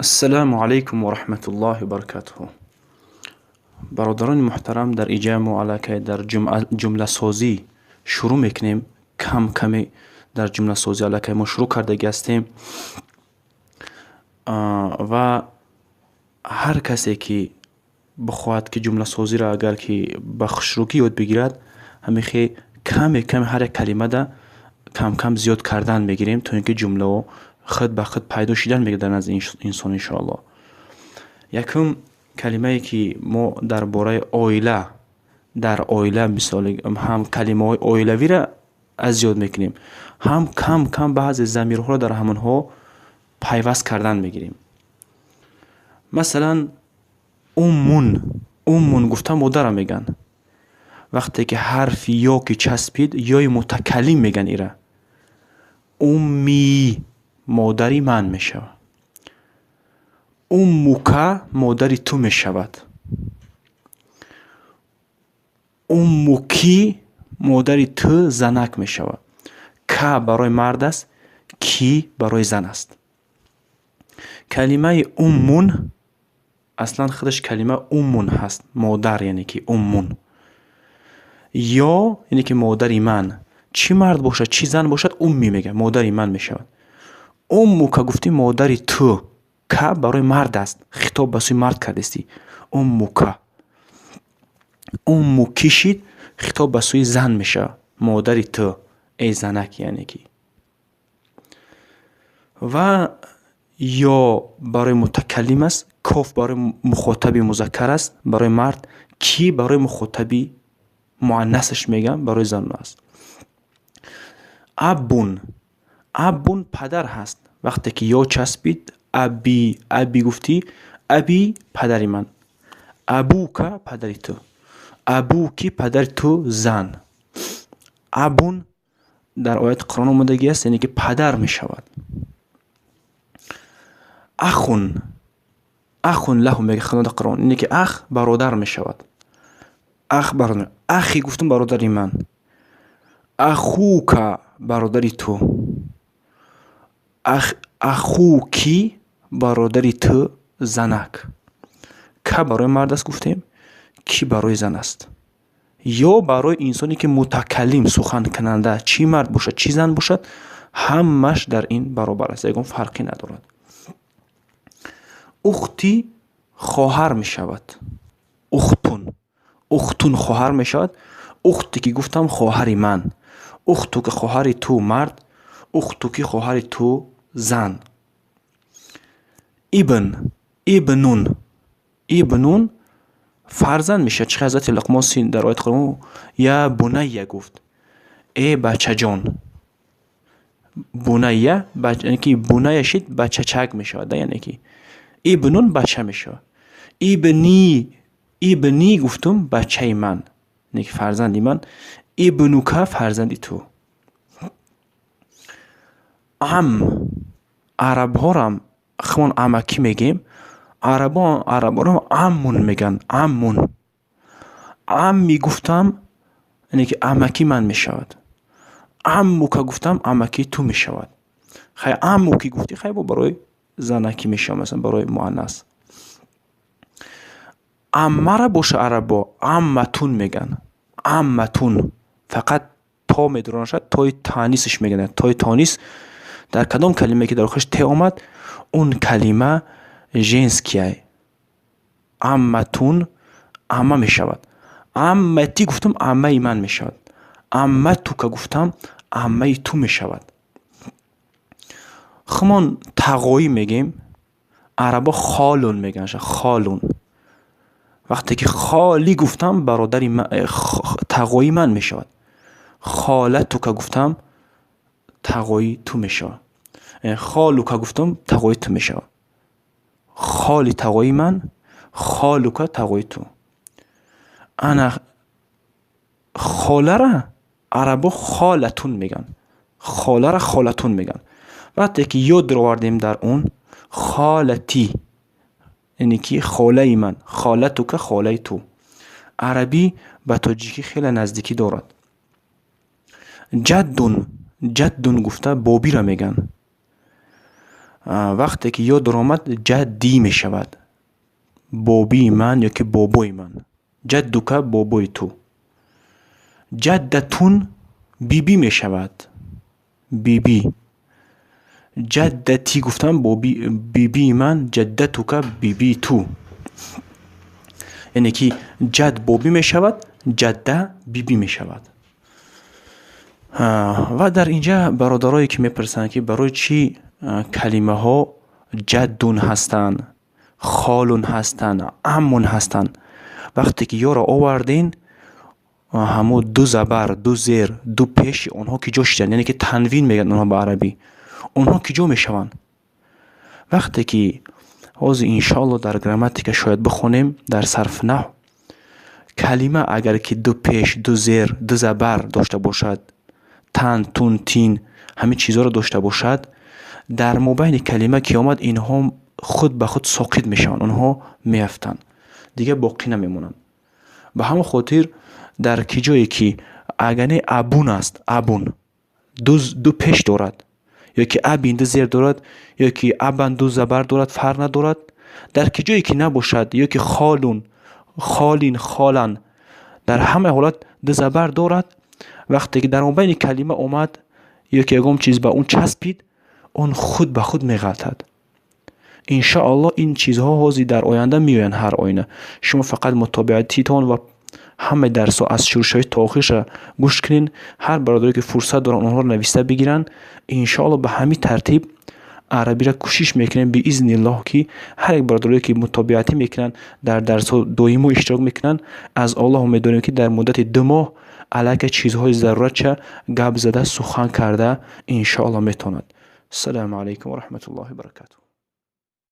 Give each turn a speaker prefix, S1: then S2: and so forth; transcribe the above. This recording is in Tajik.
S1: Ассалому алайкум ва раҳматуллоҳи ва баракатуҳу. Бародарони муҳтарам, дар иҷа мо аллакай дар ҷумласозӣ шурӯъ мекунем. Кам каме дар ҷумласозӣ аллакай мо шурӯъ кардагӣ ҳастем. Ва ҳар касе ки бихоҳад, ки ҷумласозиро агар ки ба хушрӯгӣ ёд бигирад, ҳамихе каме каме ҳар як калимада кам-кам зиёд кардан мегирем, то ин ки ҷумлаҳо худ ба худ пайдо шидан мегирад дар назди инсон, иншоаллоҳ. Якум калимае, ки мо дар бораи оила, дар оила, мисоли, ҳам калимаҳои оилавиро аз ёд мекунем, ҳам кам кам баъзе замирҳоро дар ҳамонҳо пайваст кардан мегирем. Масалан, уммун. Уммун гуфта модарам мегӯянд. Вақте ки ҳарфи ё ки часпид, ёи мутакаллим мегӯянд ира. Уммӣ модари ман мешавад. Уммука модари ту мешавад. Уммукӣ модари ту занак мешавад. Ка барои мард аст, ки барои зан аст. Калимаи уммун аслан худаш калима уммун ҳаст, модар, яъне ки уммун. Ё яъне ки модари ман. Чӣ мард бошад, чӣ зан бошад, уммӣ мегӯяд, модари ман мешавад. Уммука гуфтӣ модари ту. Ка барои мард аст, хитоб ба сӯи мард кардистӣ. Уммука. Уммукӣ шид, хитоб ба сӯи зан мешавад. Модари ту, эй занак, яъне ки. Ва ё барои мутакаллим аст, коф барои мухотаби музаккар аст, барои мард, ки барои мухотаби муаннасаш мегӯям, барои зан аст. Аббун. Аббун падар ҳаст. Вақте ки ё часпид, аби, аби гуфтӣ, аби падари ман. Абука падари ту. Абуки падари ту зан. Абун дар ояти Қуръон омадагӣ аст, яъне ки падар мешавад. Ахун. Ахун лаҳу мегӯяд Худо дар Қуръон, яъне ки ах бародар мешавад. Ах бародар. Ахи гуфтум бародари ман. Ахука бародари ту. Ахуки бародари ту занак. Ка барои мард аст гуфтем, ки барои зан аст. Ё барои инсоне ки мутакаллим, суханкунанда, чӣ мард бошад, чӣ зан бошад, ҳамаш дар ин баробар аст, ягон фарқе надорад. Ухти хоҳар мешавад. Ухтун. Ухтун хоҳар мешавад. Ухте ки гуфтам хоҳари ман. Ухту ки хоҳари ту мард, ухту ки хоҳари ту зан. Ибн, ибнун. Ибнун фарзанд мешавад. Чӣ ҳазрати Луқмон син дар ояти Қуръон я бунайя гуфт. Э бачаҷон. Бунайя, яъне ки бунайя шид бачачак мешавад, яъне ки ибнун бача мешавад. Ибни, ибни гуфтум бачаи ман, яъне ки фарзанди ман. Ибнука фарзанди ту. Ам, арабҳорам хумон амакӣ мегӯем, арабҳорам аммун мегӯянд, аммун. Амми гуфтам, яъне ки амаки ман мешавад. Аммука гуфтам амаки ту мешавад. Хай амму ки гуфтӣ, хай бо барои занакӣ мешавад, масалан барои муаннас. Аммара боша арабо амматун мегӯянд. Амматун. Фақат то медоронашад, тои таънисаш мегӯянд. Тои таънис дар кадом калимае ки дар охираш те омад, он калима женская. Амматун амма мешавад. Аммати гуфтам аммаи ман мешавад. Амматука гуфтам аммаи ту мешавад. Хумон тағоӣ мегӯем, арабо холун мегӯянд, холун. Вақте ки холи гуфтам бародари тағои ман мешавад. Холатука гуфтам тағои ту мешавад. Холука гуфтам тағои ту мешавад. Холи тағои ман, холука тағои ту. Ана холара арабо холатун мегӯянд. Холара холатун мегӯянд. Вақте ки ёд даровардем дар он холати, яъне ки холаи ман, холатука холаи ту. Арабӣ ба тоҷикӣ хеле наздикӣ дорад. Ҷаддун, ҷаддун гуфта бобира мегӯянд. Вақте ки ё даромад, ҷаддӣ мешавад. Бобии ман ё ки бобои ман. Ҷаддука бобои ту. Ҷаддатун бибӣ мешавад. Бибӣ. Ҷаддатӣ гуфтам бибии ман, ҷаддатука бибии ту. Яъне ки ҷад бобӣ мешавад, ҷадда бибӣ мешавад. Ва дар инҷа бародарое ки мепурсанд, ки барои чӣ калимаҳо ҷаддун ҳастанд, холун ҳастанд, аммун ҳастанд. Вақте ки ёро оварден, ҳамо ду забар, ду зер, ду пеши онҳо ки ҷо шиданд, яъне ки танвин мегӯянд онҳо ба арабӣ. Онҳо ки ҷо мешаванд? Вақте ки ҳозир иншоалло дар грамматика шояд бихонем, дар сарфу наҳв, калима агар ки ду пеш, ду зер, ду забар дошта бошад, тан, тун, тин, ҳамин чизҳоро дошта бошад, дар мобайни калима ки омад, инҳо худ ба худ соқит мешаванд, онҳо меафтанд, дигар боқӣ намемонанд. Ба ҳамон хотир дар ки ҷое ки агане абун аст, абун ду пеш дорад, ё ки абин ду зер дорад, ё ки абан ду забар дорад, фарқ надорад. Дар ки ҷое ки набошад, ё ки холун, холин, холан, дар ҳама ҳолат ду забар дорад. Вақте ки дар мобайни калима омад ё ки ягон чиз ба он часпид, он худ ба худ меғалтад. Иншоалло ин чизҳо ҳозир дар оянда меоянд ҳар оина. Шумо фақат мутобиатитон ва ҳамаи дарсҳо аз шурӯъшавӣ то охирша гӯш кунед. Ҳар бародаре ки фурсат доранд, онҳоро нависта бигиранд. Иншоалло ба ҳамин тартиб арабиро кӯшиш мекунем биизниллоҳ, ки ҳар як бародарое ки мутобиатӣ мекунанд, дар дарсҳо доимо иштирок мекунанд, аз Аллоҳ умеддорем, ки дар муддати 2 моҳ аллакай чизҳои заруратша гап зада, сухан карда иншоалло метавонад. Ассалому алайкум ва раҳматуллоҳи ва баракатуҳ.